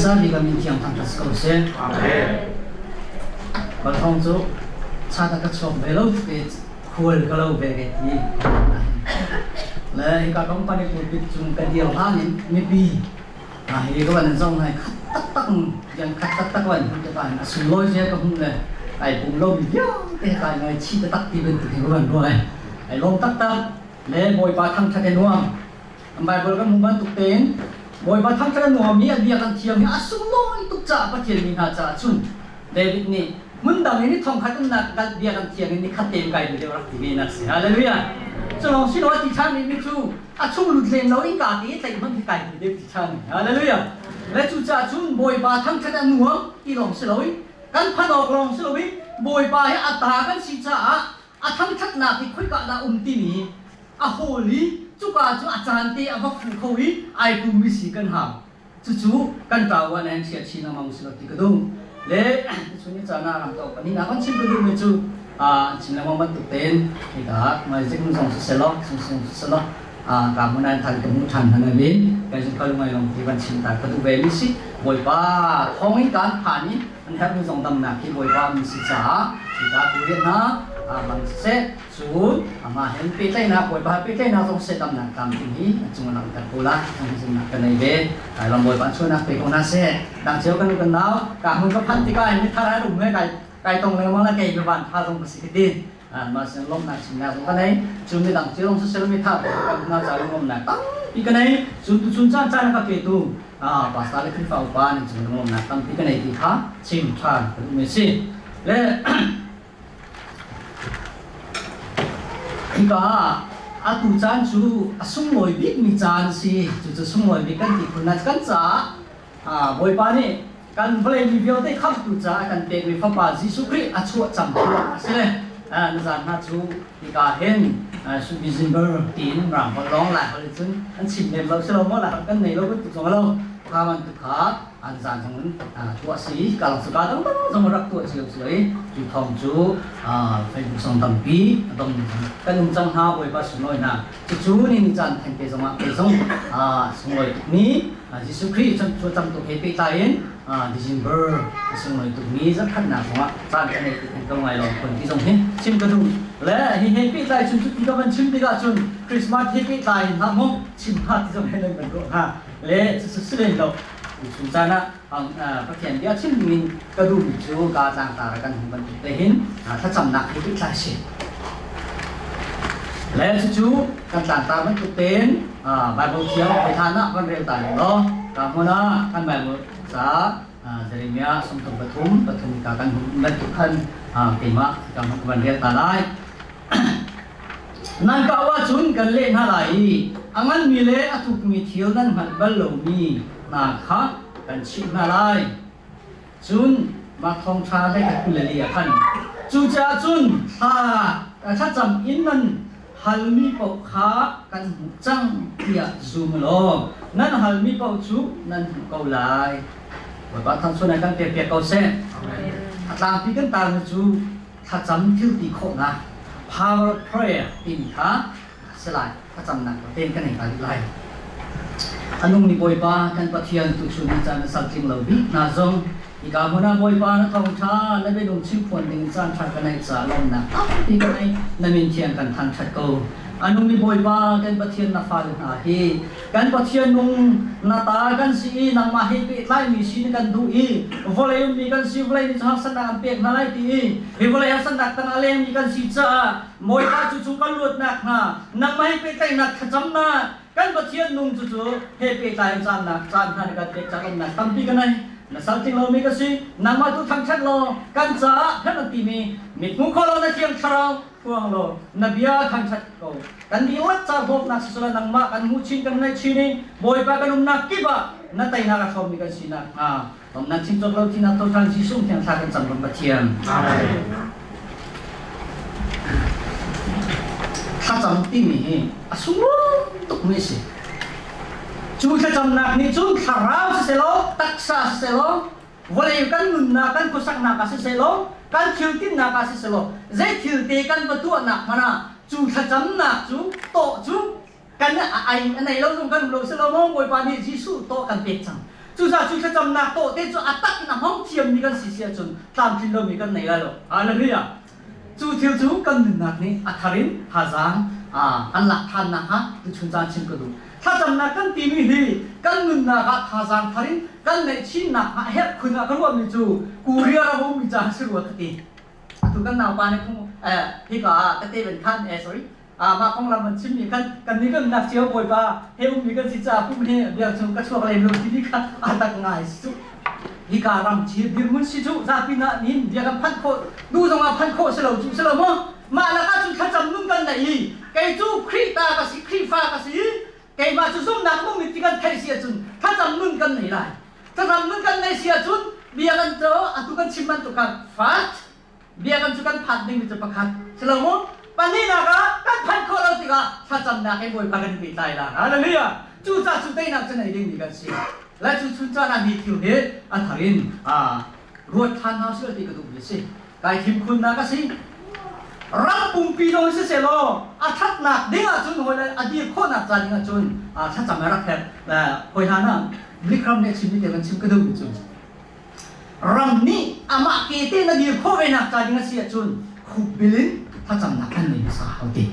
Hmasa bik ah min thiang thangṭhat si ko seh. Amen. Balhong cu chat a ka chuak ve lo tuk i khual ka lo ve ke ti. Le hika company pulpit cung ka dir hlan in mipi hi ka van zong hai khat taktak yang khat taktak van hmu te pa a sunglawi zia ka hmuh le ai pum lo mi vialte kai ngai chi taktak ti bantuk hi ka van ruah ai. Ai lawm taktak le Bawipa thangṭhat e nuam. Bible kan hmuh bantuk tein Bawipa thangṭhat a nuam i a bia kan thiam hi a sunglawi tuk caah Pathian mi hna caah cun David nih hmun dang in ni thongkhat umnak bia kan thiam in ni khat tein kai deuh rak ti ve nak si. Hallelujah. Cu lawng si lo a ti ṭhan mi cu a chung lut lem lo in ka ti tlaih hmanh hi kai ti deuh ti ṭhan. Hallelujah. Le cucaah cun Bawipa thangṭhat a nuam ti lawng si lo i kan phan awk lawng si lo i Bawipa hi a ta kan si caah a thangṭhatnak hi khoika dah um timi a hawl i cuka cu a caan te a va fu kho i ai pummi si kan hau. Cucu kan ṭau ah nan chia chin lengmang si lo ti ka duh. Le chun ni caan ah ram to pahnih nak kan chim ka duhmi cu an chim lengmang bantuk tein hika ngai zik zong si selaw sung sung si selaw ka hmun an than ka hmu ṭhan hna in kai zung kal ngai long ti van chim ta ka duh ve mi si. Bawipa thawng in kan phan i an herhmi zong damnak hi Bawipa min si caah hika tu rian hna bang siseh. Cun amah he pehtlaihnak Bawipa he pehtlaihnak zong seh damnak tlamtling hi a cung a langhter ko la kan zumnak ka nei ve. Lam Bawipa chuahnak pe ko hna seh. Dang cio kan kan nau ka hmun ka phanh tikah hin mithar ai rum he kai kai tong lengmang la kei van tha zong ka si ka ti. Mah sin lawmhnak chimnak zong ka nei. Cun midang cio zong sisel mithar kan hna ca lawmnak tampi ka nei. Cun tuchun caan caan ka petu pastor le Khrihfa upa nih cun lawmnak tampi ka nei ti kha chim ṭhan ka duhmi a si. Le Hika ah atu caan cu a sunglawi bikmi caan a si. Cucu sunglawi bik kan ti khun. Kan caah Bawipa nih kan vawlei mi vialte khamhtu caah a kan pekmi Fapa Jesuh Khrih a chuah cang tiah a si. Na zan hna cu hika hin December tiin rang holh lawng Lai holh cun an chim lem lo si lo maw? Lai holh kan nei lo bantuk zong a lo. Kha bantuk kha an zan zong in tuah si ka ka dang dang zong rak tuah cio si i cu thawng cu Facebook song tampi a dong kan um cang hna. Bawipa sunglawi hna. Cucu ni ni caan theng te zongah te zong sunglawi tukmi Jesuh Khrih cu tam tuk he pehtlai in December sunglawi tukmi zarhkhatnak zongah caan kan nei ti ko ngai lawng phun ti zong hi chim ka duh. Le hi he pehtlai cun cu ti ka van chim tikah cun Christmas he pehtlai in hlah mu chim ha ti zong he nan van ruah hnga le cucu si len lo. Chung caan ah Pathian bia chim dingin ka duhmi cu ka tlangtar kan hmu bantuk te hin thlacamnak hi pehtlai si. Le cucu kan tlangtar bantuk tein Bible thiang voithan ah kan rel ta law ka hmun ah kan Bible ca Jeremiah 33 pathum ka kan hmu bantuk khan keimah ka van rel ta lai. Nan ka ahcun kan leh hna lai i a nganmi le a thukmi thil nan hngalh bal lomi hna kha kan chimh hna lai. Cun mah thawngṭha hlei khat 24 ah khan cucaah cun thla thlacam in nan halmi paoh kha kan hmuh cang tiah zum law nan halmi paoh cu nan hmuh ko lai. Bawipa thangchun kan pekpiak ko seh. A tlangpi kan tarmi cu thlacam thil ti khawhnak power prayer timi kha a si lai. Thlacamnak tein kan hei kal lai. A nungmi Bawipa kan Pathian, tuchun ni caan na saltling lo bik hna zong hika hmun ah Bawipa na thawngṭha na bianung chimphuan ding caan ṭha ka neih caah lawmhnak tampi ka nei. Na min thiang kan thangṭhat ko. A nungmi Bawipa kan Pathian, na fale hna hi kan Pathian nung na ta kan si i nangmah he pehtlaimi si na kan duh i vawlei ummi kan si, vawlei nih harsatnak an pek hna lai ti i hi vawlei harsatnak tangah lengmi kan si caah Bawipa cu cu kan luat nakhnga nangmah he pehtlaihnak thlacamnak kan Pathian nung cu cu he pehtlai in caannak caan hna na kan pek caan umnak tampi ka nei. Na sal ting lomi ka si. Nangmah tu thangṭhat law kan caah khan an timi mithmuh kho lo na Thiang Thlarau phuang law na bia thangṭhat ko. Kan dihlak ca hlawknak siseh nangmah kan hmuh chin kan ngaih chin i Bawipa kan umnak kip ah na teinak a hrawmmi kan si nakhnga lawmnak chim cawk lo tinak thawṭhan Jesuh thiang thla kan cam ram Pathian. Amen. Thlacam timi hi a sunglawi tukmi a si. Cu thlacamnak nih cun thlarau siselaw, taksa siselaw, vawlei kan nunnak kan khuasaknak ah siselaw, kan thil tinnak ah siselaw, zei thil te kan va tuahnak hmanh ah cu thlacamnak cu tawh cu kan ai a nei lo zong kan um lo selaw maw Bawipa nih Jesuh tawh kan pek cang. Cucaah cu thlacamnak tawh te cu a tak in a hmang thiammi kan si si ahcun tlamtlin lomi kan nei lai lo. Hallelujah. Cu thil cu kan nunnak nih a thar in thazaang kan lak ṭhan nakhnga tuchun caan chim ka duh. Thlacamnak kan timi hi kan nunnak ah thazaang thar in kan neih chin nakhnga a herh khun ah ka ruahmi cu Korea ram a ummi ca si rua ka ti. Atu kan naupa nih phung hika ah tete van khan eh sorry mah konglam an chimmi khan kan nih kan nak cio Bawipa he ummi kan si caah pum he biak chung ka chuak lem lo timi kha a tak ngai si cu. Hika ram chi dirhmun si cu zapi na nin bia kan phanh khawh duh zong ah phanh khawh si lo cu si lo maw? Mah lakah cun thlacam nun kan nei i kei cu Khrih ta ka si, Khrihfa ka si, keimah cu zumhnak nung ti kan theih si ahcun thlacam nun kan nei lai. Thlacam nun kan nei si ahcun bia kan cu atu kan chim bantuk khan first bia kan cu kan phat ding cu pakhat si lo mu. Pahnihnak ah kan phanh khawh lo tikah thlacamnak he Bawipa kan i pehtlai lai. Hallelujah. Cucaah cu teinak cu nei ding mi kan si. Lai cu chun caan ah mi thil hi a thar in ruat ṭhan hna usih ti ka duh mi a si. Kai thim khunnak a si. Ram pumpi zong sisehlaw a ṭhatnak ding ahcun hawi le a dir khawhnak ca ding ahcun thlacam a rak herh. Hawi hna na Blikram nih a chimmi te van chim ka duhmi cu ram nih amah ke te na dir khawh ve nak ca ding a si ahcun khukbil in thlacamnak kan nei hmasa hau te.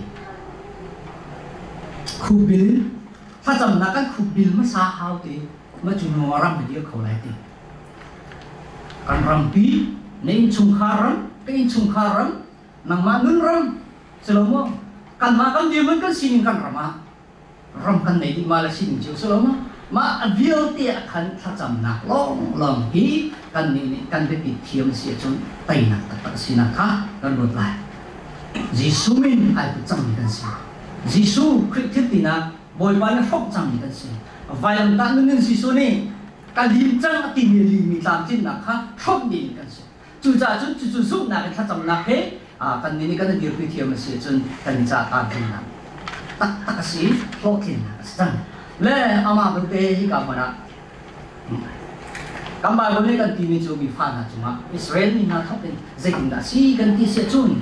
Khukbil in thlacamnak kan khukbil hmasa hau te. Ma cu ram a dir kho lai ti. Kan rampi, na innchungkhar ram, ka innchungkhar ram, nangmah nun ram, si lo maw? Kanmah kan dirhmun kan sining kan ram ah ram kan nei dih ma le sining cio si lo maw? Mah vialte ah khan thlacamnak lawnglawng hi kan nih nih kan biapit thiam si ahcun teinak taktak sinak kha kan ruat lai. Jesuh min ai put cangmi kan si. Jesuh Khrih thiltinak Bawipa nih hrawmh cangmi kan si. Vailamtah nun in Jesuh nih ka lim cang a timi limi tlamtlinnak kha hrawmh ding kan si. Cucaah cun cucu zumhnak in thlacamnak he kan nih nih kan i dirpi thiam a si ahcun kan i cah tlamtlinnak taktak a si, hlawhtlinnak a si cang. Le amah belte hika hmun ah kan Bible nih kan timi cu mi fa hna cungah Israel mi hna thawk in zeitindah a si kan ti si ahcun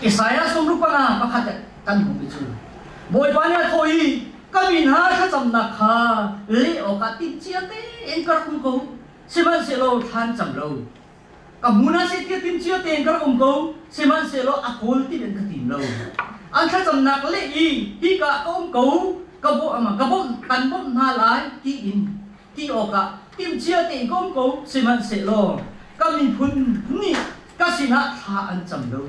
Isaiah 65 pakhat kan hmuhmi cu Bawipa nih a thawh i ka mi hna thlacamnak kha leh awkah timhcia tein ka rak um ko, sihmanhsehlaw thlan cam lo. Ka hmun ah seh tiah timhcia tein ka rak um ko, sihmanhsehlaw a kawl ti in ka tim lo. An thlacamnak leh i hika ka um ko, ka bawmh ka bawmh kan bawmh hna lai tiin ti awkah timhcia tein ka um ko, sihmanhsehlaw ka miphun nih ka sinah thla an cam lo.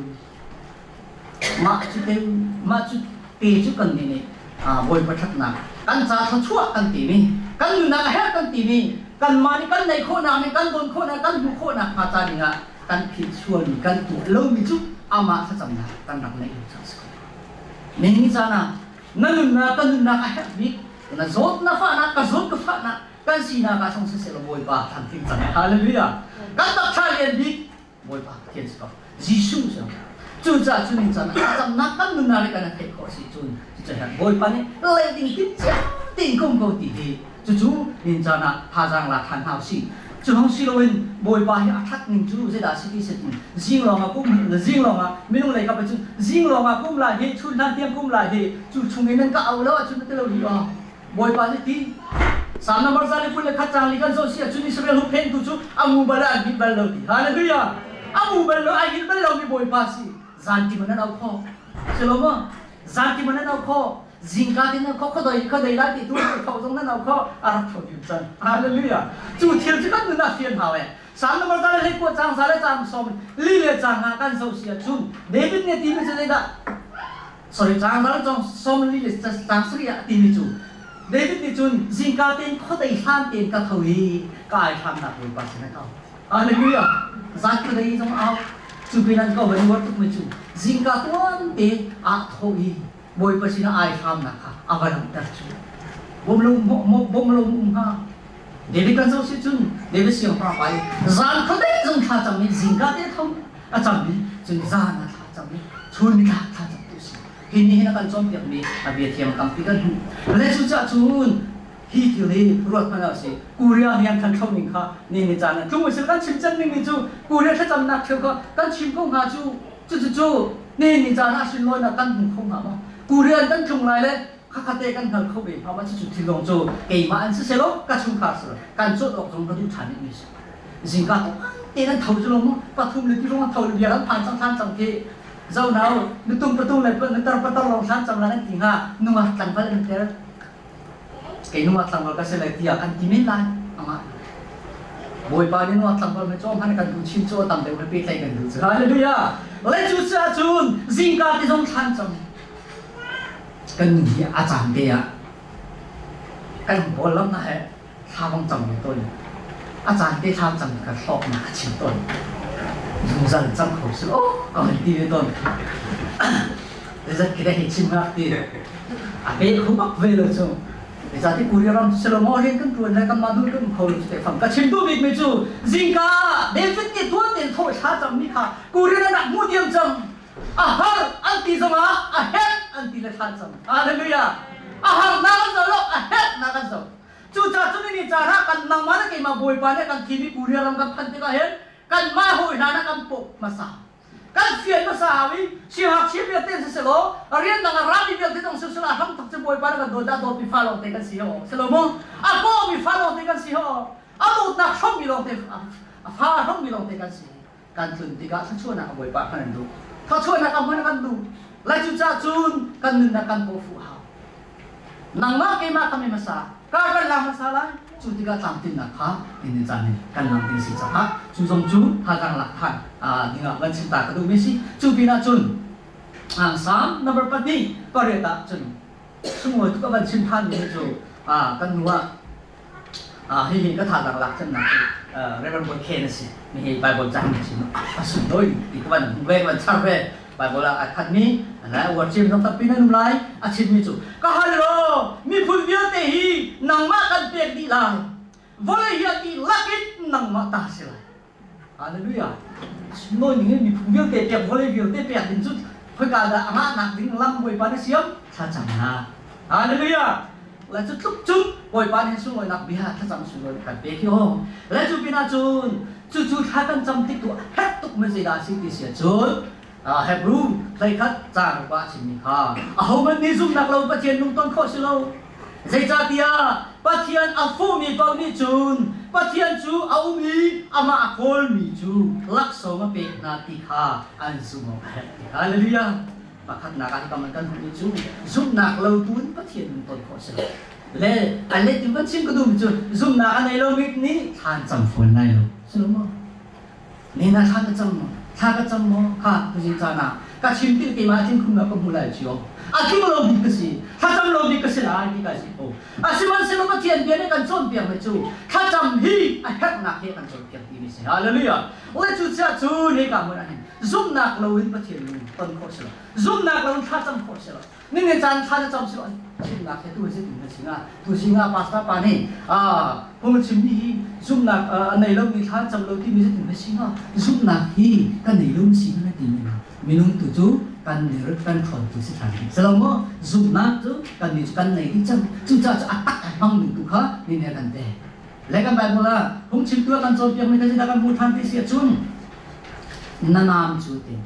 Mah cu te mah cu te cu kan nih nih Bawipa ṭhatnak kan ca thluachuah kan timi, kan nunnak a herh kan timi, kanmah nih kan neih khawhnak nih kan don khawhnak, kan hmuh khawhnak hnga ca dingah kan philh sualmi, kan tuah lomi cu amah thlacamnak kan rak neih lo caah a si ko. Nihin caan ah na nunnak ka nunnak a herh bik, na zawt na fahnak, ka zawt ka fahnak, kan sinak ah song siseh law Bawipa thamtling cang. Hallelujah. Kan taksa lian bik Bawipa Pathian si ko. Jesuh si ko. Cucaah cu ning caan ah thlacamnak kan nunnak nih kan theih khawh si cun cucaah Bawipa nih leiding tim cia tein ka um ko ti hi cucu nin caan ah thazaang la than hna usih. Cu lawng si loin Bawipa hi a that ning cu zeidah si ti set in zing lawng ah kum zing lawng ah minung lei kap cun zing lawng ah kum lai hi chun hlan tiang kum lai hi cu chung in nan ka au lo ahcun ti lo hi aw Bawipa nih ti Psalm number 121 caang li kan zoh si ahcun Israel hupphengtu cu a ngu bal ah an hngilh bal lo ti. Hallelujah! A ngu bal lo, ai hngilh bal lomi Bawipa si. Zantim an au kho. Si lo maw? Zantim an au kho. Zingka tin an kho khodoi khodei lai ti tu tho zong nan au kho. A rak tho ding cang. Hallelujah! Cu thil cu kan nun ah fian hau eh. Psalm number 121 caang za le caang som li le caang nga kan zoh si ahcun David nih timi cu zeidah? Sorry, caang dang cong 40 le caang sarih ah a timi cu David nih cun zingka tein khuadei hlan tein ka tho i ka ai hramnak Bawipa sin a kal. Hallelujah! Zan khuadei zong au cu pinan ka van uar tukmi cu zingka tuan te ah tho i Bawipa sinah ai hramnak kha a va langhter cu. Bawm lo bawm lo um hnga. David kan zoh si cun David siangpahrang pa i zan khuadei zong thla cam i zingka te tho a cam i cun zan ah thla cam i chun nitlak thla cam tu si. Hi nih hin a kan cawnpiakmi a bia thiam tampi kan hmuh. Le cucaah cun hi thil hi ruat hmanh ah si. Korea hi an thancho ning kha ni ni caan ah tlung sil kan chim cem ning ni cu Korea thlacamnak thil kha kan chim ko hnga cu cucu ni ni caan ah sinlawinak kan hmu kho hnga maw? Korea an kan tlung lai le Khakha te kan hngal kho ve hnga ma? Cucu thil lawng cu keimah an si selaw, ka chungkhar si kan cawt awk zong ka duh ṭhan mi si. Zingka te nan tho cu lo mu, pathum le ti rong an tho le bia kan phan cang than cang khi. Zo nau, nutung patung le nutar patar lawng thlan cang la nan ti hnga, nungak tlangval an tel. Kei nungak tlangval ka si lai tiah kan ti men lai. Amah. Bawipa nih nungak tlangval me cawm han kan duh chin cu tam deuh he pehtlaih kan duh cu. Hallelujah. Le cu cun zingka ti zong thlan cang. Kan nun hi a caan te ah kan bawl lam na he thla vong cam ve tawn. A caan te thla cam ka hlawknak a chim tawn. Zungzal cam kho si lo ka hon ti ve tawn. Zat khi hi chim ngak ti. A pe kho bak ve lo cu. Zati Korea ram silo maw rian kan tuan le kan mah dul kan kho lo cu te fam. Ka chim duh bik mi cu zingka David nih tuan ten thaw thla cam mi kha Korea rak mu diam cang. A har an ti zongah a herh an ti le ṭhan cang. Hallelujah. A harnak an zo lo, a herhnak an zo. Cucaah cun ni caan ah kan nangmah le keimah Bawipa nih kan thimi Korea ram kan phanh tikah hin kanmah hawi hna nih kan pawh hmasa. Kan fian hmasa hau i siangngakchia vialte si selaw rian dang a rami vialte zong si selaw a hram thok cu Bawipa nih kan dawt dah dawtmi fa lawngte kan si ho. Selaw mu a kawmi fa lawngte kan si ho. A dawtnak hrawmmi lawngte a fa hrawmmi lawngte kan si. Kan tlun tikah thluachuahnak a Bawipa hman an duh. Thluachuahnak a hman kan duh. Lai cucaah cun kan nunnak kan paw fuh hau. Nangmah keimah ka mi hmasa, kar kan lang hmasa lai. Cu tikah tlamtlinnak kha in caan in kan lang ding si caah cu zong cu thazaang lak than dingah van chim ta ka duhmi si. Cu pinah cun Psalm number 2 pariat ah cun sunglawi tuk a van chim than mi cu kan hnu ah hihi ka thazaang lak cemnak cu Reverend Boy Ken a si. Hihi Bible cang a chim a sunglawi ti ka van hmu ve, ka van char ve. Bible ah ai khatmi na uar cim zong tampi nan um lai. A chimmi cu ka hal law miphun vialte hi nangmah kan pek dih lai. Vawlei hi a dihlak in nangmah ta si lai. Hallelujah. Nawi ning in miphun vialte pek vawlei vialte pek ding cu khoika dah a ngahnak ding lam Bawipa na siam thlacam na. Hallelujah. Le cu tluk cun Bawipa nih sunglawinak bia thlacam sunglawi kan pek hi ho. Le cu pinah cun cucu thla kan cam tik tu herh tuk mi zeidah a si ti si ahcun Hebrew 11 caang pa a chimmi kha ahohmanh nih zumhnak lo Pathian lungton khawh si lo. Zeicahtiah Pathian a fuhmi paoh nih cun Pathian cu a um i amah a kawlmi cu laksawng a pek hna ti kha an zumh awk a herh ti. Hallelujah! Pakhatnak ah hika man kan hmuhmi cu zumhnak lo tu in Pathian lungton khawh si lo. Le a let in van chim ka duhmi cu zumhnak a nei lomi nih thla an cam fawn lai lo. Si lo maw? Nena thla ka cam maw? Thla ka cam maw? Kha tuzing caan ah ka chim ti keimah thinkhumnak ka hmu lai cio. A tling lo bik ka si. Thlacam lo bik ka si lai ti ka si ko. Asihmanhsehlaw Pathian bia nih kan cawnpiak mi cu thlacam hi a herhnak he kan cawnpiak ti mi si. Hallelujah. Le cu chiah cu hika hmun ah hin zumhnak lo in Pathian lung ton khawh si lo. Zumhnak lo in thlacam khawh si lo. Ningin caan thla na cam si lo chimnak he tu hi tu singa tu singa pastor pa nih phung chimmi hi zumhnak a nei lo mi thla cam lo ti mi zeitin singa zumhnak hi kan nei lo si na ti mi minung tu cu kan lir kan ṭhawn tu si ṭhan selo maw zumhnak cu kan ni cu kan nei dih cang. Cucaah cu a tak a hmang mi tu kha ni ne kan te le kan Bible ah phung chimtu a kan cawnpiak mi kha zeidah kan hmu ṭhan ti si ahcun na naam cu ti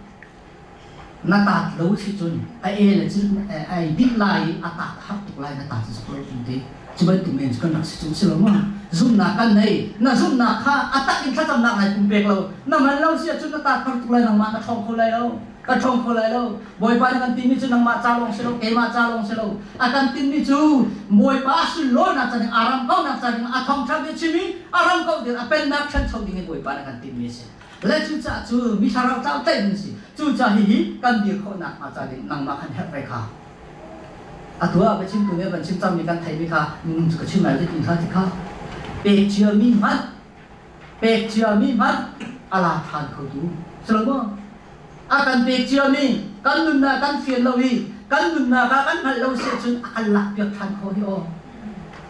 na taat lo si cun a e le cun ai dih lai i a taat har tuk lai, na taat zuk lo tung ti. Cu bantuk men cu kan rak si chung si lo maw? Zumhnak kan nei, na zumhnak kha a tak in thlacamnak nai pumpek lo, na man lo si ahcun na taat har tuk lai, nangmah na ṭhawng kho lai lo, ka ṭhawng kho lai lo. Bawipa nih kan timi cu nangmah ca lawng si lo, keimah ca lawng si lo, a kan tinmi cu Bawipa sunlawinak ca ding, a ram kaunak ca ding, a thawngṭha bia chim i a ram kau ding, a pennak ṭhancho ding in Bawipa nih kan tinmi a si. Le cucaah cu mi thlarau tlau tlaih ding si. Cucaah hihi kan dir khawh nakhnga ca ding nangmah khan herh ve kha. Atu ah biachimtu nih van chim cangmi kan theimi kha minung cu ka chim lai zeitin kha ti kha pek ciami hmanh, pek ciami hmanh a la ṭhan khotu si lo maw? A kan pek ciami kan nunnak kan fian lo i kan nunnak ah kan hngalh lo si ahcun a kan lakpiak ṭhan khawh hi aw.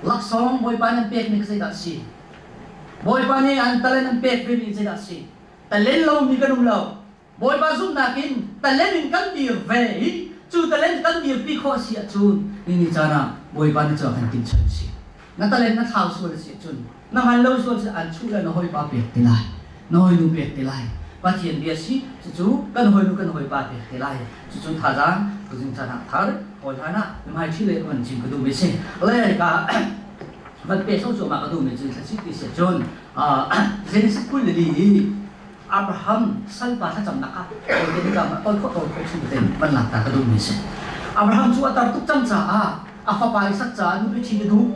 Laksawng Bawipa nan pekmi kha zeidah a si? Bawipa nih an talent an pek vemi zeidah a si? Talent lomi kan um lo. Bawipa zumhnak in talent in kan dir ve i cu talent kan dirpi khawh a si ahcun ni caan ah Bawipa nih cu a kan timhchan a si. Na talent na thlau sual a si ahcun na hngal lo sual si an chuh le na hawipa pek te lai. Na hawinu pek te lai. Pathian bia si cucu kan hawinu kan hawipa pek te lai. Cucu thazaang Tuzing caan ah thar hawi hlan ah mihmai ṭhi le kan chim ka duhmi si. Le ka van pe so cu ma ka duhmi cu thlacit ti si cun Genesis 24 i Abraham salpa thlacamnak ah tawi te ka tawi khawh tawi khawh chung ten van lak ta ka duhmi si. Abraham cu a tar tuk cang caah a fapa Isak caah nupi ṭhi ka duh.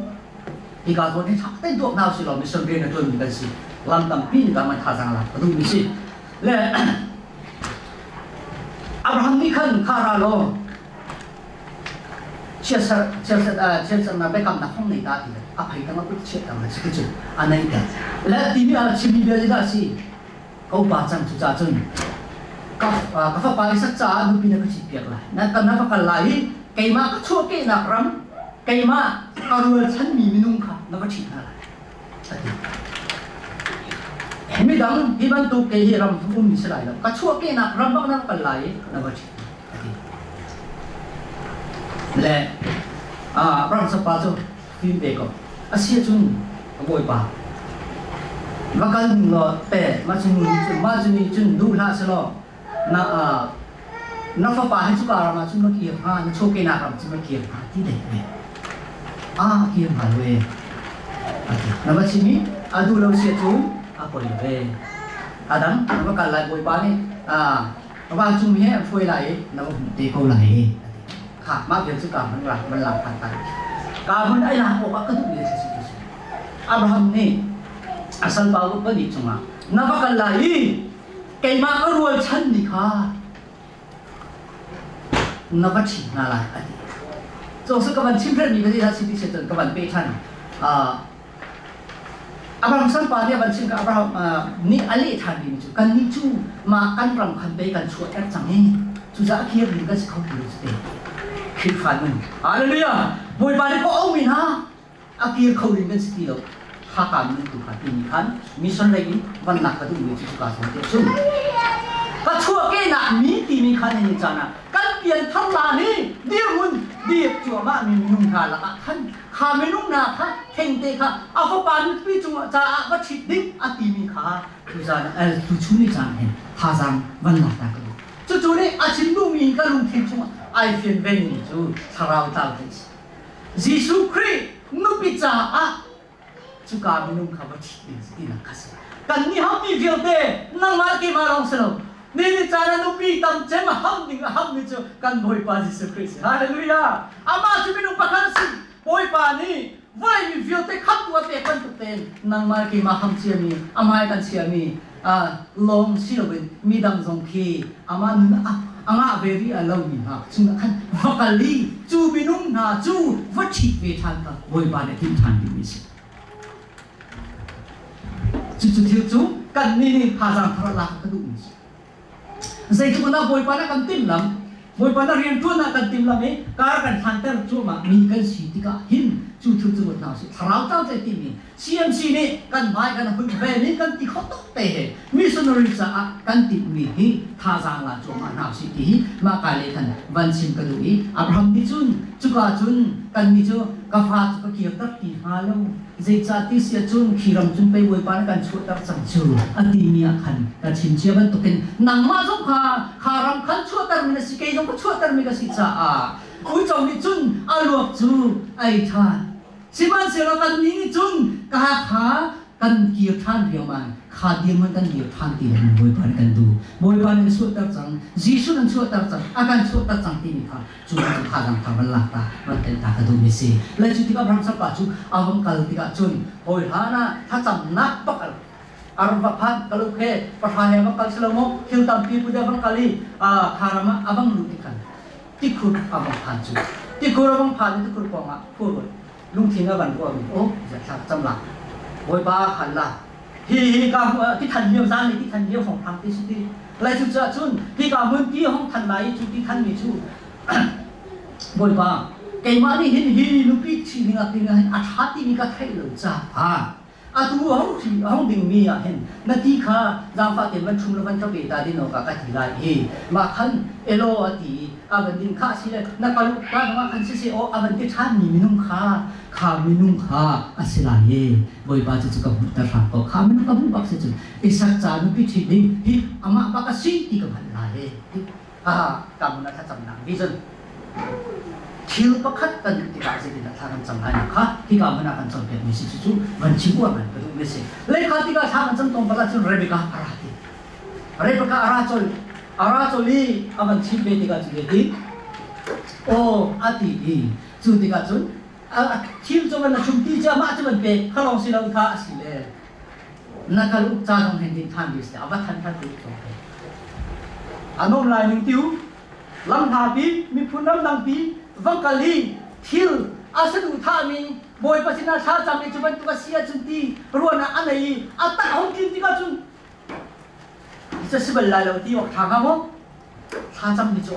Hika zawn hi ṭha tein tuak hna usih law mission rian a ṭuanmi kan si. Lam tampi in kan thazaang lak ka duhmi si. Le Abraham nih khan kha ra law chiatser chiatser chiatsernak biakamnak hong nei ta ti le a phei tang a kut chiat tang le si cu a nei ter le timi a chimmi bia dah si ka upa cang cu ca cun ka ka fapa Isak caah nupi na ka chit piak lai na ka na va kal lai i keimah ka chuahkehnak ram keimah ka rualchanmi minung kha na va ṭhit hna lai a ti. Midang hi bantuk kei hi ram ummi si lai lo. Ka chuahkehnak ram bak na kal lai i na va ṭhit a ti. Le ram sapa cu fim ve ko. A si ahcun ka bawipa va kal ning law te mah cu mah cu nih cun duh hlah selaw na na fapa hi cuka ram ah cun va kir hnga na chuahkehnak ram cun va kir hnga ti dei ve a kir hnga lo e na va chim i a duh lo sia cu a poi ve a dang na va kal lai bawipa nih vancung he an hruai lai i na va hmuh te ko lai i kha mah vial cu ka hmun rak van lak than ta ka hmun ai lak awk ah ka duh mi si si Abraham nih a salpa upa nih cungah na va kal lai i keimah ka rualchan ni kha na va ṭhit hna lai a ti. Cawngsa ka van chim hrelmi ka ti si ti cun ka van pe ṭhan. Abraham salpa nih a van chim ka Abraham nih a leh ṭhan mi cu kannih cu mah kan ram khan pei kan chuahter cang i cucaah kir ding kan si kho ti lo cu te. Khrihfa nun. Hallelujah! Bawipa nih ko aumi hna a kir kho ding kan si ti lo Hakha min tu kha timi khan mission lei in van lak ka duhmi cu cuka zawn te cun ka chuahkehnak mi timi khan ni caan ah kan pian thar la ni dirhmun dir cuahmah mi minung hna lakah khan kha minung hna kha thengte kha a fapa nupi cungah caah va ṭhit ding a timi kha tuzaan tuchun ni caan hin thazaang van lak ta ka duh cucu nih a chim duhmi ka lungthin chungah ai fian vengmi cu thlarau tlau theih Jesuh Khrih nupi caah cuka minung kha va ṭhit ding si tinak kha si. Kan nih hammi vialte nangmah keimah lawng si lo. Ni ni caan ah nupi tam cem a ham ding a hammi cu kan Bawipa Jesuh Khrih si. Hallelujah! Amah cu minung pakhat a si. Bawipa nih vawlei mi vialte khamtu a pek bantuk tein nangmah keimah ham ciami, amah kan chiami lawng si loin midang zong khi amah nun a ngah ve rih a lomi hna chungah khan va kal i cu minung hna cu va ṭhit ve ṭhan kha Bawipa nih a timh ṭhan dingmi a si. Cucu thil cu kannih nih thazaang thar a lak ka duhmi a si. Zeitluk in dah Bawipa nih a kan timhlamh, Bawipa nih rianṭuan ah kan timhlamh i kar kan hlanter cuahmah mi kan si tikah hin cu thil cu ruat hna usih. Thlarau tlau tlai timi CMC nih kan hmai kan hun ve ning kan ti kho tuk te he missionary caah kan timhmi hi thazaang la cuahmah hna usih ti hi mah ka le khan van chim ka duh i Abraham nih cun cuka cun kannih cu ka fa cu ka kirter ti hnga lo Zeicah ti si ahcun khi ram cun pei Bawipa nih kan chuahter cang cu a timi ah khan ka chim cia bantukin nangmah zong kha kha ram khan chuahtermi na si kei zong ka chuahtermi ka si caah uico nih cun a luak cu ei ṭhan. Sihmanhsehlaw kannih nih cun ka kha kan kir ṭhan riangmang kha dirhmun kan dir ṭhan ti lo Bawipa nih kan duh. Bawipa nih an chuahter cang, Jesuh an chuahter cang, a kan chuahter cang timi kha cu cu thazaang thar van lak ta van tel ta ka duhmi si le cu tikah Abraham sapa cu a vung kal tikah cun hawi hlan ah thlacamnak bak a rak va phan ka lu khe pahra he va kal silo maw thil tampi pu de vang kal i kharam ah a vang lut tikhan tikhur a vang phan cu tikhur a vang phan i tikhur pawng ah khur lungthin a van ruahmi o zathlak cam la bawipa khan la hi hi ka ti than lio zan ti than lio hong thang ti si ti lai cu ca cun hi ka mun ti hong than lai cu ti than mi cu bawipa keimah nih hin hi nupi thi ding ah ding ah hin a tha ti mi ka theih lo caah atu hong thi hong ding mi ah hin na ti kha zaangfah tein van ṭhum lo van ka pe ta din awk ah ka ti lai i mah khan elo a ti i a van din kha si le na kalu ka zong ah khan siseh aw a van ti ṭhan mi minung kha kha minung kha a si lai i Bawipa cu cu ka hmuhter hram ko kha minung ka hmuh bak si cun Isak ca nupi ṭhit ding hi amah bak a si ti ka hngalh lai ti ha ka mun a thlacamnak vision. Thil pakhat kan duh tikah zeitindah thla kan cam lai nak kha hika hmun ah kan cawnpiakmi si cu van chim uar ngai ka duhmi a si. Leikha tikah thla kan cam tawn bal ahcun Rebecca a ra ti. Rebecca a ra colh. A ra colh i a van chim ve tikah cu ti aw a ti i cu tikah cun thil cu van na chum ti cu amah cu van pek kha lawng si lo kha a si le na kal uk ca zong hen din than di a va than than tu a nom lai ning tiu lam hna pi miphun ramdang pi va kal i thil a saduhthahmi Bawipa sinah thla cam i cu bantuk a si ahcun ti ruahnak a nei i a tak hong tlin tikah cun cu si bal lai lo ti awk ṭha hnga maw? Thla cammi cu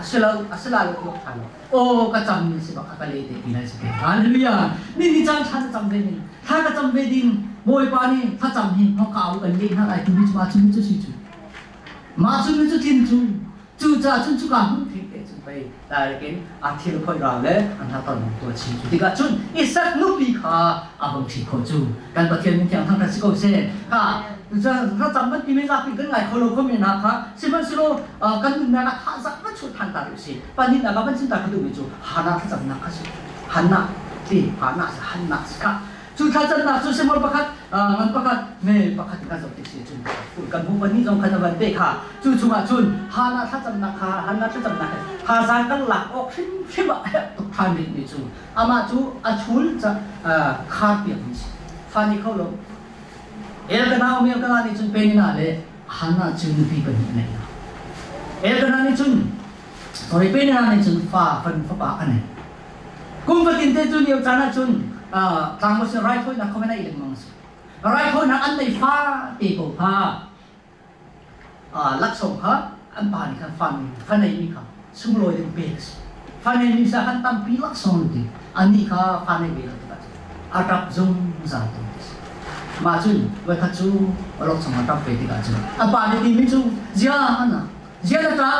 a si lo, a si lai lo ti awk ṭha lo. Aw ka cammi si bak a ka le te ti lai si te. Hallelujah! Ni ni caan thla na cam ve ning. Thla ka cam ve ding Bawipa nih thla cam hi hngak au kan leh hna lai timi cu mah cu cu si cu. Mah cu cu tlin cu cucaah cun cuka hmun thing te cun pei direct in a thil khoi ral le an hna ton tuah chin cu tikah cun Isak nupi kha a vong ṭhit khawh cu kan Pathian min thiang thangṭhat si ko seh kha racam kan ti men zapi kan ngai kho lo kho men hna kha sihmanhsehlaw kan nunnak ah thazaang van chuah than ta rih usih pahnihnak ah van chim ta ka duhmi cu Hannah thlacamnak kha si Hannah ti Hannah si Hannah si kha Cu thlacamnak cu Samuel pakhat ngan pakhat me pakhat in kan zoh tik si cun kan bu pahnih zong khan a van peh kha cu chungah cun Hannah thlacamnak kha Hannah thlacamnak he thazaang kan lak awk hrimhrim ah herh tuk ṭhan rihmi cu amah cu a chul ca khar piakmi si fa nih kho lo Elkanah um Elkanah nih cun Peninnah le Hannah cu nupi pahnih a neih hna Elkanah nih cun sorry Peninnah nih cun fa fanu fapa a nei Kum fatin te cu lio caan ahcun tlangbawi sin raithawinak kho men ai lengmang a si. Raithawinak an nei fa te ko kha laksawng kha an pa nih khan fa fa neimi kha sunglawi ding pek a si. Fa neimi sa khan tampi laksawng an ti. Anih kha fa nei ve lo tikah cun a ṭap zungzal tawn ti si. Mah cun voikhat cu awlokchong a ṭap ve tikah cun a pa nih timi cu zia ana zia na ṭa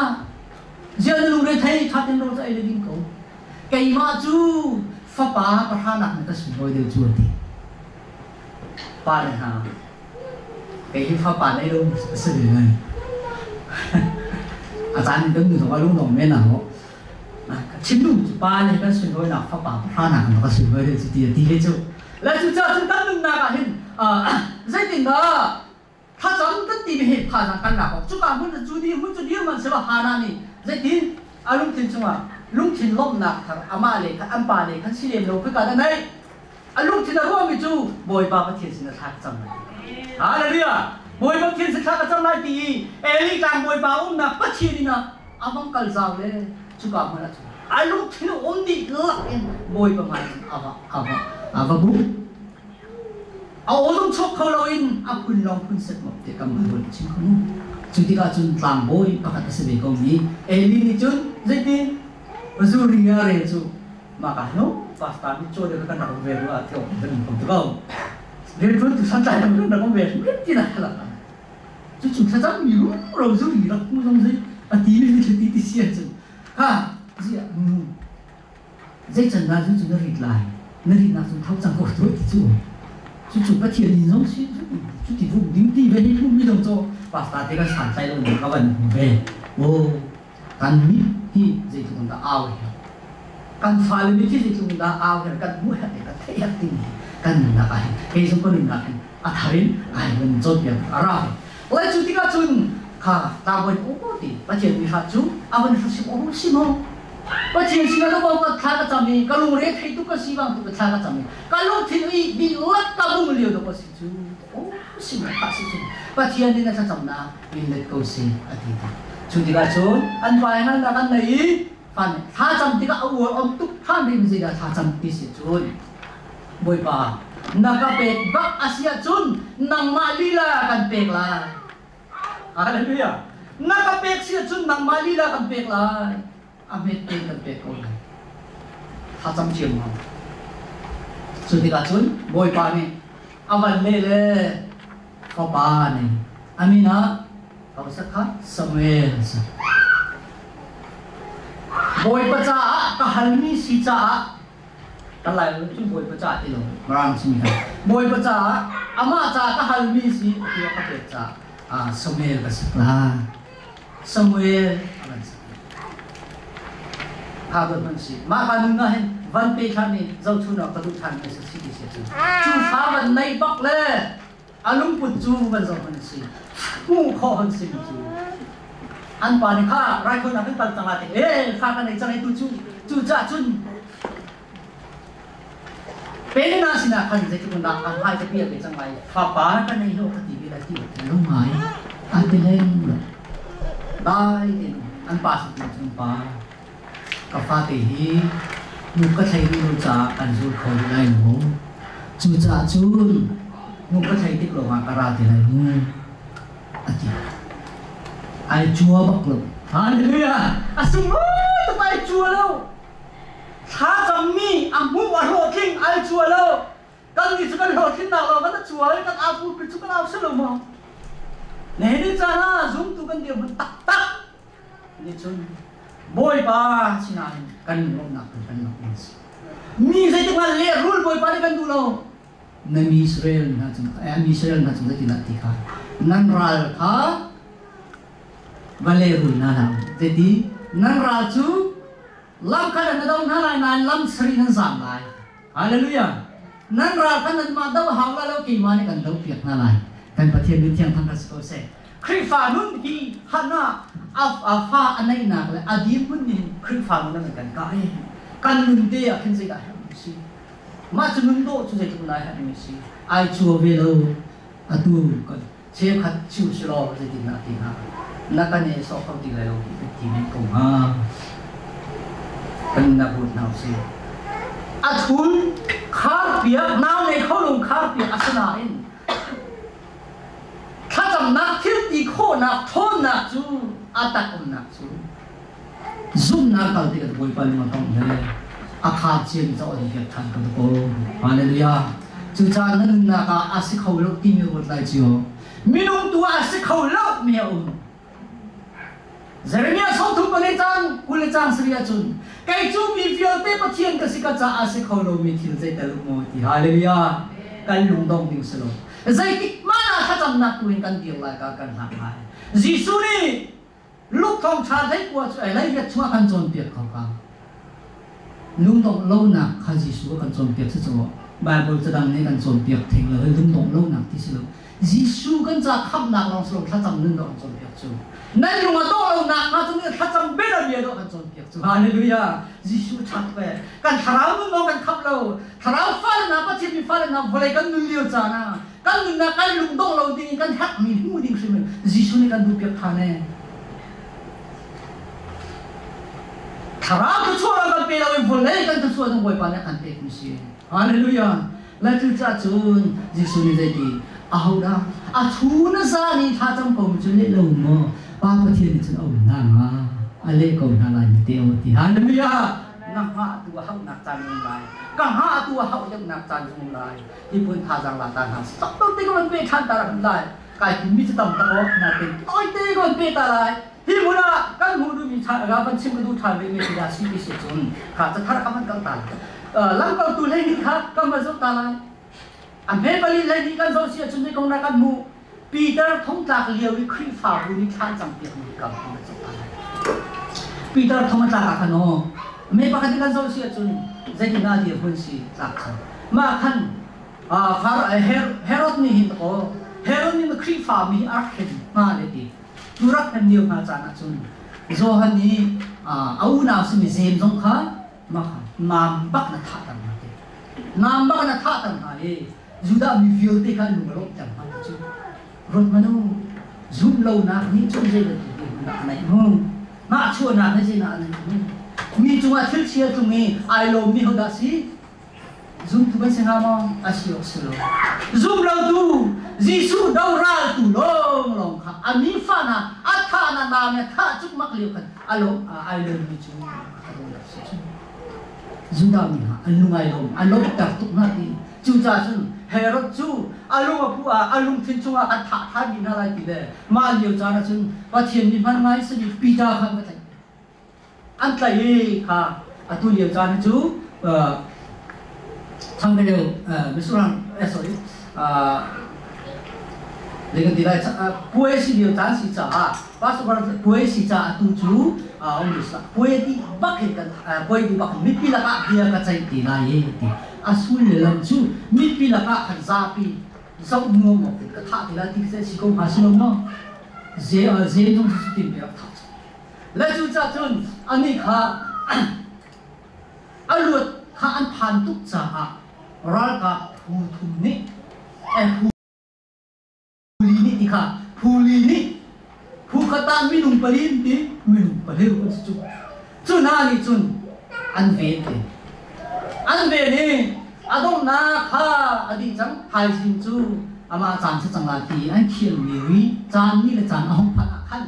zia na lungre thei ṭha ten rawl cu ei le ding ko. Keimah cu fapa pahranak na ka sunglawi deuh cu a ti. Pa le hna, kei hi fapa nei lo a si ve ngai. A caan kan nu zong a lungdong men ah maw. Chim duh cu pa le kan sunlawinak fapa pahranak na ka sunglawi deuh cu ti a ti ve cu. Le cucaah cun kan nunnak ah hin zeitindah Thlacam kan timi hi thazaang kan lak awk cuka hmun cu di hmun cu dir hmanhsehlaw Hannah nih zeitin a lungthin chungah lungthin lawmhnak thar amah le khan an pa le khan si lem lo khika dah naih a lungthin a ruahmi cu Bawipa Pathian sin a thla ka cam lai. Hallelujah! Bawipa Pathian sin thla ka cam lai ti i Eli tlang Bawipa umnak Pathian inn ah a vong kal zau le cuka hmun ah cun a lungthin um dih lak in Bawipa hmai cun a va a va a va buk. A aw zong chuak kho loin a phun lawng phun set mop te kam Bible a chim kho mu. Cu tikah cun tlangbawi pakhat a si ve ko mi Eli nih cun zeitin zuri a rel cu mah ka no pastor nih chaw de kan rak um ve rua ti awk kan um ko ti ko. Rianṭuan tu santlai lo kan rak um ve hrim ti na la. Cu cu thlacam mi ro zuri rak mu zong zei a ti mi ti ti si cun ha zia nu Zeican dah cu cu na rit lai? Na ritnak cu tho cang ko tuah ti cu. Cucu Pathian inn zong si cu ti vum ding ti ve hi phung mi dong cu pastor te kan santlai lo ning ka van hmu ve. Oh, kan mit hi zeitluk in dah au her. Kan fale mit hi zeitluk in dah au her kan hmuh her kan theih her timi kan nunnak ah hin kei zong ka nunnak hin a thar in ai van cawnpiak a ra ve. Lai cu tikah cun kha tlangbawi nih ti Pathian mi hrat cu a van hrasim awk si maw? Pathian sinah ka bawm ka thla ka cam i ka lungre thei tuk ka si bang tuk ka thla ka cam i ka lungthin i dihlak ka bung lio dawk a si cu aw si maw khah si cu Pathian nih na thlacamnak in let ko si a ti ti. Cu tikah cun an pa he ngannak an nei i fan thla cam tikah a uar om tuk than rim zeidah thla cam ti si cun Bawipa, na ka pek bak a si ahcun nangmah lila kan pek lai. Hallelujah. Na ka pek si ahcun nangmah lila kan pek lai. A hmet tein kan pek ko lai. Thlacam ciammam. Cu tikah cun Bawipa nih a van le le fapa nih a min ah kha Samuel a si. Bawipa caah ka halmi si caah Kan Lai cun Bawipa caah ti lo Mirang chimmi kha Bawipa caah amah caah ka halmi si atu a ka pek caah Samuel ka sak lai. Samuel a van sak. Kha don hman si. Mah ka nun ah hin van pe than i zohchun awk ka duh than mi si si ti si cu. Cu fa van nei bak le a lungput cu van zoh hman si. Hmuh khawh hon si mi cu. An pa nih kha raikhawinak in pal cang la ti e fa ka nei cang i tu cu cu cah cun Penina sinah khan zeitluk in dah a hmai ka piah ve cang lai. Fapa ka nei lo ka ti ve lai ti lo ngai. An ti leng lo. Dai tein an pa sin cun pa ka fate hi nu ka thlei rih lo caah kan zul kho rih lai mu. Cucaah cun nu ka thlei tik lawngah ka ra te lai mu a ti. Ai cua bak lo. Hallelujah! A sunglawi tuk ai cua lo. Thlacammi a hmuh a hlawhtling ai cua lo. Kan nih cu kan hlawhtlinnak lawng kan cua i kan au pulpit cu kan au si lo maw? Nihin caan ah zumtu kan dirhmun taktak nih cun Bawipa sinah hin kan lawmhnak kan kan lawmh ding si. Mi zeitik hmanh lehrul Bawipa nih kan duh lo. Na mi Israel hna cung mi Israel hna cung zeitindah ti kha nan ral kha va lehrul hna hlah u. Zeiti nan ral cu Lam kha nan do hna lai nain lam sarih nan zam lai. Hallelujah. Nan ral kha nanmah do hau lai lo keimah nih kan do piak hna lai. Kan Pathian min thiang thang ka si ko seh. Khrihfa nun hi hana a fa a neihnak le a dirhmun nih hin Khrihfa nun an kan kah i kan nun te ah khin zeidah herh mi si. Mah cu nun dawh cu zeitluk lai herh mi si. Ai chua ve lo atu kan cheukhat chiu si law zeitindah ti hnga na kan i sawh kho ti lai lo ti ti men ko hnga kan na ruat hna usih a thul khar piak nau nei kho lung khar piak asinain thlacamnak thil ti khawhnak ṭhawnnak cu a tak umnak cu zumhnak kal tikah Bawipa lung a tong le a kha cian caw in piak ṭhan ko ko hallelujah cucaah na nunnak ah a si kho lo timi ruat lai cio minung tu ah a si kho lo mi a um Jeremiah sawmthum pali cang 20 cang sari ahcun kei cu mi vialte Pathian ka si ka caah a si kho lomi thil zeital um maw ti hallelujah kan lungdong ding si lo zeitik hmanh ah thlacamnak tu in kan dir lai ka kan hngak lai Jesuh nih Luke thawngṭha hleikua cu Elijah chungah kan cawnpiak ko ka. Lungdongh lonak kha Jesuh a kan cawnpiak si cu Bible cadang nih kan cawnpiak theng lo lungdongh lonak ti si lo. Jesuh kan ca khamhnak lawng si lo thlacam nun dawh kan cawnpiak cu. Nan lung a dawh lonak hnga cu thlacam bel a bia dawh kan cawnpiak cu. Hallelujah. Jesuh ṭhat ve. Kan thlarau nun lawng kan khamh lo. Thlarau fale hna Pathian mi fale hna vawlei kan nun lio caan ah kan nunnak kan lungdongh lo ding in kan herhmi hmu ding hrim Jesuh nih kan duhpiak ṭhan ee. Thlarau thluachuah kan pe lo i vawlei kan thluachuah zong Bawipa nih a kan pekmi si. Hallelujah. Le cucaah cun Jesuh nih zeiti ahodah a thu na za nih thla cam ko mi cu leh lo maw Pa Pathian nih cun a um hna hnga a leh ko hna lai na te o ti. Hallelujah. Na hngah tu a hauhnak caan um lai. Ka hngah tu a hauh deuhnak caan zong um lai. Miphun thazaang la ta hna sak to te ko an pe than ta rak lai kai mi cu tam tak awk na te toi te ko an pe ta lai hi hmun ah kan hmuh duhmi tha ga van chim ka duh than ve mi da si ti si cun kha ca thar ka man kal ta lamkaltu hlei ni kha kan va zoh ta lai a hme pali hlei ni kan zoh si ahcun ni kong na kan hmuh Peter thongtlak lio i Khrihfabu nih thlan cang piak mi kam kan zoh ta lai Peter thong a tlak ah khan aw me pakhat in kan zoh si ahcun zeitindah dirhmun si tlak khan mah khan Herod nih hin aw Herod nih Khrihfa mi a rak hren hna le ti tu rak hren lio hna caan ahcun Johan nih a unau simi Jeim zong kha mah kha nam bak na thah ter hna ti nam bak na thah ter hna i Judah mi vialte kha lung a lawmhter hna cu ruat hmanh u zumh lonak nih cun zei bantuk dirhmun dah a neih mu hnahchuahnak nih zeidah a neih mu mi cungah thil chia tlung i ai lawmmi hodah si zumtu kan si hnga maw a si awk si lo zum lotu Jesuh doral tu lawng lawng kha a mi fa hna a thah na na me thah cuk mak lio khan a lawm ai lawmmi cu a dawt si cu Judah mi hna an lung ai lawm a lawmhter tuk hna ti cucaah cun Herod cu a lung a pu ah a lungthin chungah an thah than dih hna lai ti le mah lio caan ah cun Pathian mi hman ngai simi Peter kha an va tlaih an tlaih i kha atu lio caan hi cu thangdeu misurang sorry Zei kan ti lai puai si lio caan si caah Passover puai si caah tu cu um puai ti bak hin kan puai ti bak mipi lakah bia ka ceih te lai e ti a sullam cu mipi lakah kan zapi zoh nuam awk in ka thah te lai ti se si ko hnga si lo maw ze ze zong cu tin pe rak thah le cu ca cun ani kha a luat kha an phan tuk caah ralkap phu thum nih Phuli nih ti kha phuli nih phu khat ah minung pali an ti minung pahnih an si cu. Cu hna nih cun an ven te. An ven i a donghnak kha a dih cang. Thaizing cu amah caan si cang lai ti an khial lio i caan ni le caan a hung phanh ah khan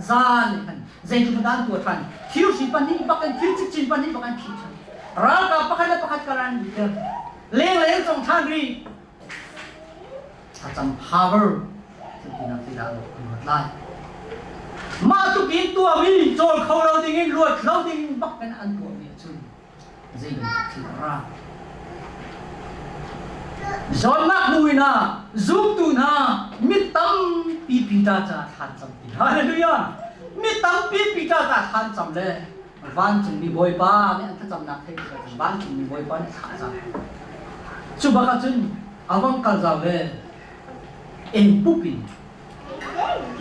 zan nih khan zeitluk in dah an tuah ṭhan. Thirhri pahnih bak in thir cikcin pahnih bak an khih ṭhan. Ralkap pakhat le pakhat kar an liter. Lenglei an cong ṭhan rih. Thlacam power tinak zeidah an ruat lai. Mah tuk in tuahmi cawl kho lo dingin luat lo ding bak in an tuahmi ahcun zei bantuk thil a ra. Zawnnak hnu in ah zumtu hna mi tampi Peter ca thlan cam ti. Hallelujah! Mi tampi Peter ca thlan cam le vancungmi Bawipa nih an thlacamnak theih tikah cun vancungmi Bawipa nih thlah cang. Cu bak ahcun a vang kal zau le eng pup in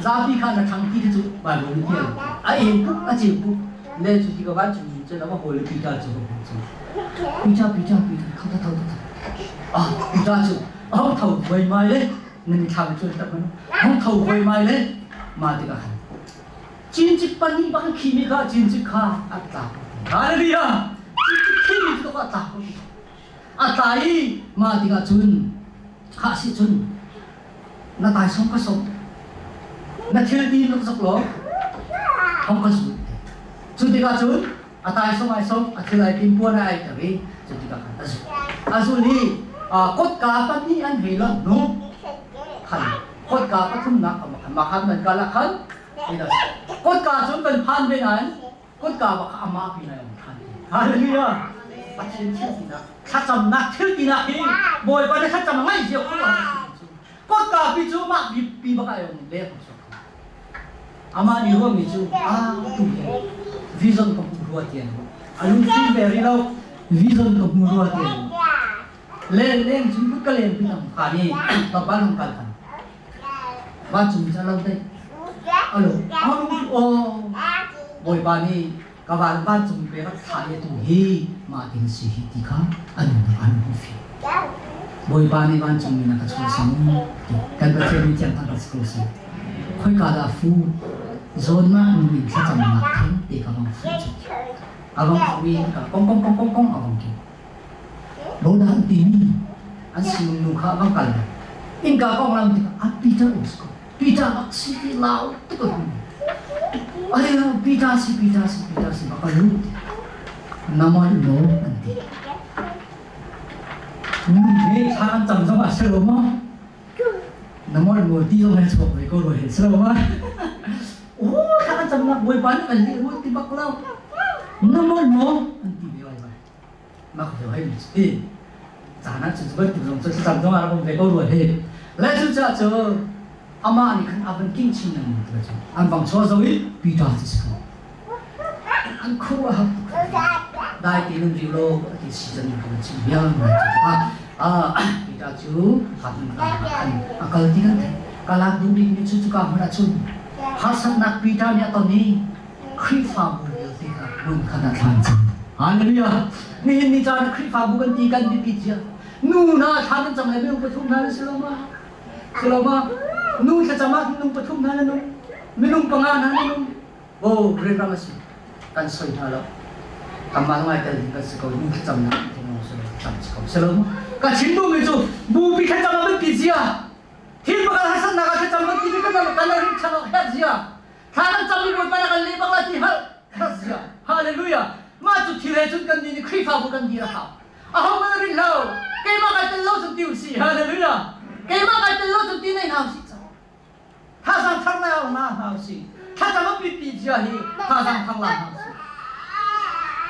zapi kha na thang ti cu Bible nih tial a eng pup a ceu pup le cu ti ka vancungmi cun a va hawl le Peter cu va hmu cu Peter Peter Peter tho tho tho tho ah Peter cu a hong tho voi mai le nan thlam cu tak man hong tho voi mai le ma tikah khan Cincik pahnih bak in khimi kha cincik kha a tla. Hallelujah! Cincik khimi cu a tla. A tla i mah tikah cun khah si cun na taisawm ka sawm na thil ti na zok law hong ka zul. Cu tikah cun a taisawm ai sawm a thil ai tim puan ai ter i cu tikah khan a zul. A zul i kotka pahnih an hei lonh hnu khan kotka pathumnak mah khan nan kal ah khan Kotka cun kan phan ve nain kotka bak kha amah pin ai um ṭhan. Hallelujah! Pathian thil tinak, thlacamnak thil tinak hi Bawipa nih thlacam a ngaih zia kho Kotka pi cu mah pi pi bak ai um le ko. Amah nih ruahmi cu a tu he vision ka hmu rua ti an ruah. A lungfim ve rih lo vision ka hmu rua ti an ruah. Len leng cun ka len pi tam phan i tlawmpal hong kal than. Vancung cu a lo dei. Alo, aw, Bawipa nih ka van vancung pe rak thlah i atu hi mah tin si hi ti kha an an hmu fi. Bawipa nih vancung mi na ka chuahsam ti kan Pathian nih thiang thang si ko seh. Khoika dah fu zawnnak nu in thlacamnak theng te ka vang fu cu. A vang fu i ka kong kong kong kong kong a vang ki. Rodan timi an sinung nu kha a va kal. Innka konglam tikah ah Peter um si ko. Peter bak si ti lau tuk a hmu. Ai Peter si Peter si Peter si bak a lut. Namol no an ti. Nu he thla an cam zong ah si lo maw? Namol mo ti zong he chuak ve ko rua he si lo ma? Oh, thla kan camnak Bawipa nih kan leh rua ti bak lo. Namol mo an ti ve lai vai. Mak ve hoi mi ti caan ah cun bantuk zong cu thlacam zong ah rak um ve ko rua hi le cu caah cu amah nih khan a van king chin lengmang ti cu an vang chaw zo i Peter cu si ko an khuh a hak dai te nun riu lo a ti si can kan chim biang ngai cu ah Peter cu kha hmun ka khan a kal ti kan theih kalak duh bik mi cu cuka hmun ah cun harsatnak Peter nih a ton i Khrihfabu vialte kha hmun khat ah thlan cang. Hallelujah! Nihin ni caan Khrihfabu kan ti kan biapit zia. Nu hna thlan an cang le minung pathum hna na si lo ma? Si lo ma? Nu thlacam ah minung pathum hna na nung. Minung panga hna na nung. Bo rianrang a si. Kan soi hna lo. Kanmah ngai tel ding kan si ko. Nu thlacamnak theng si lo. Cam si ko. Si lo ma? Ka chim duhmi cu bupi thlacam ah biapit zia. Thil pakhat harsatnak ah thlacam kan ti mi kan kan rin chan awk herh zia. Thla kan cam i Bawipa na kan leh bak lai ti hngalh zia. Hallelujah. Mah cu thil he cun kan nih nih Khrihfabu kan dir a hau. Aho hmanh rin lo. Keimah kai tel lo cun ti usih. Hallelujah. Keimah kai tel lo cun ti nei hna usih cang. Thazaang thar na na hna usih. Thlacam a pipi zia hi thazaang thar la hna usih.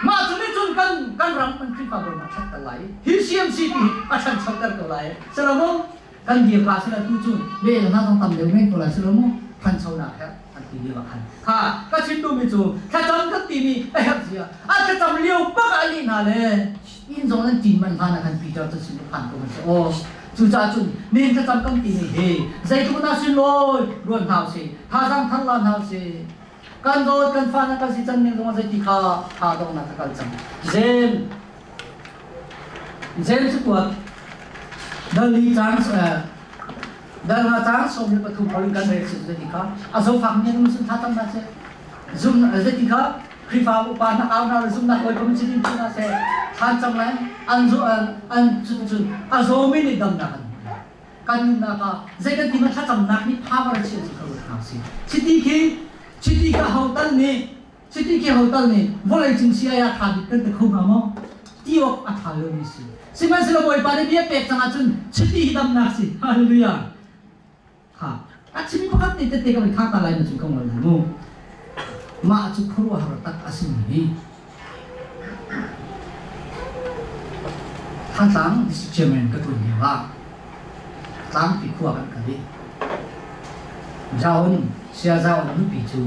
Mah cu nih cun kan kan ram kan Khrihfabu a ṭhat ter lai. Hi CMC ti hi a ṭhanchoter ko lai. Salomo. Kan dir ka sila tu cu ve na zong tam deuh men ko lai silo mu thanchonak herh an ti lio ah khan kha ka chim duhmi cu thlacam kan timi a herh zia a thlacam lio bak ah lih hna le inn zong nan tin man hlan ah khan Peter cu sin phan ko man si aw cucaah cun nin thlacam kan timi hi zeitluk na sin lawi ruan hna usih thazang thar la hna usih kan dawt kan fa na kan si can ning zong zeiti kha tha dongnak ka kal cang Zen Zen cu kuat dal li cang dal nga cang 13 kholin kan rel si zeiti kha a zofak mi an sun tha tam na se zum zeiti kha Khrihfa upa na au na zum na koi kom chin chin na se than chang lai an zu an an chun chun a zomi nih dam na kan kan nunnak ah zei kan ti ma thlacamnak nih power a chiah cu ka ruat hna si chiti khi chiti ka ho tal nih chiti khi ho tal nih vawlei cung si ai a tha bik kan ti kho hnga maw ti awk a tha lo mi si sihmanhsehlaw Bawipa nih bia pek cang ahcun chiti hi damnak si hallelujah kha a chim pakhat te tete ka kha ta lai na cu ka ngol lai mu mah cu khuaruahhar tak a si mi Thantlang District Chairman ka ṭuan lio ah Tlangpi khua kan kal i Zaun Saya Zaun nupi cu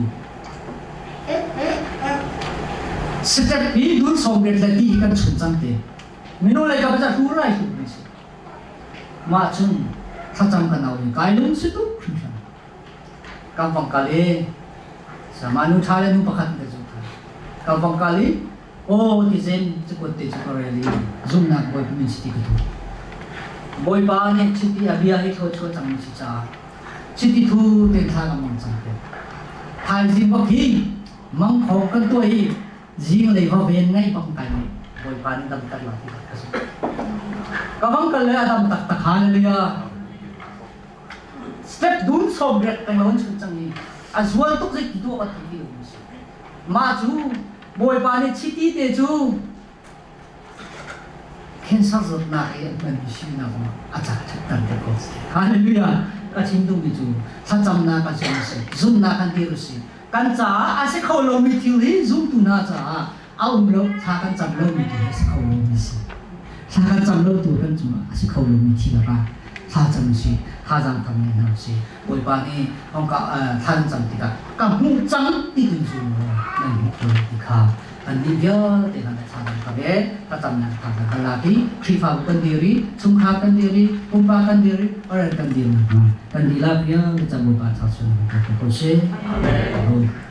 step hi dun 80 le ti hi kan chun cang te mino lei ka baca hlur rai hlur mi si mah cun thlacam kan au i kai lung si tuk hringhran kan vang kal i sama nu ṭha le nu pakhat ka zu ka vang kal i aw ti zen cakuat te cu ka rel i zumhnak Bawipa min chiti ka thuh Bawipa nih chiti a bia hi thluachuah cang mi si caah chiti thu te thla ka mang cang te thaizing bak hi mangkhawng kan tuah hi zing lei va ven ngai bang kai mai Bawipa nih dam tak la ti ka ka vang kal le a dam tak tak hallelujah Step dun 80 peng lo an chun cang i a zual tuk zei ti tuah ka thei ti lo si. Mah cu Bawipa nih chiti te cu cancer zawtnak i an hmanmi sinak a cak ṭhatter te ko. Hallelujah! Ka chim duhmi cu thlacamnak a zum si, zumhnak kan dir si. Kan caah a si kho lomi thil hi zumtu hna caah a um lo, thla kan cam lomi tu hi a si kho lomi si. Thla kan cam lo tu kan cungah a si kho lomi thil a ra. Thla cam si, thazaang tam nih hna si. Bawipa nih hongka thla kan cam tikah ka hmuh cang ti tun cu nan hmuh ko ti kha kan nih vialte hna thla kan ka ve thlacamnak tha kan kan lak i Khrihfabu kan dir i chungkhar kan dir i pumpak kan dir i parent kan dir na kan dihlak vialte cam Bawipa thla chung kan ko si. Amen.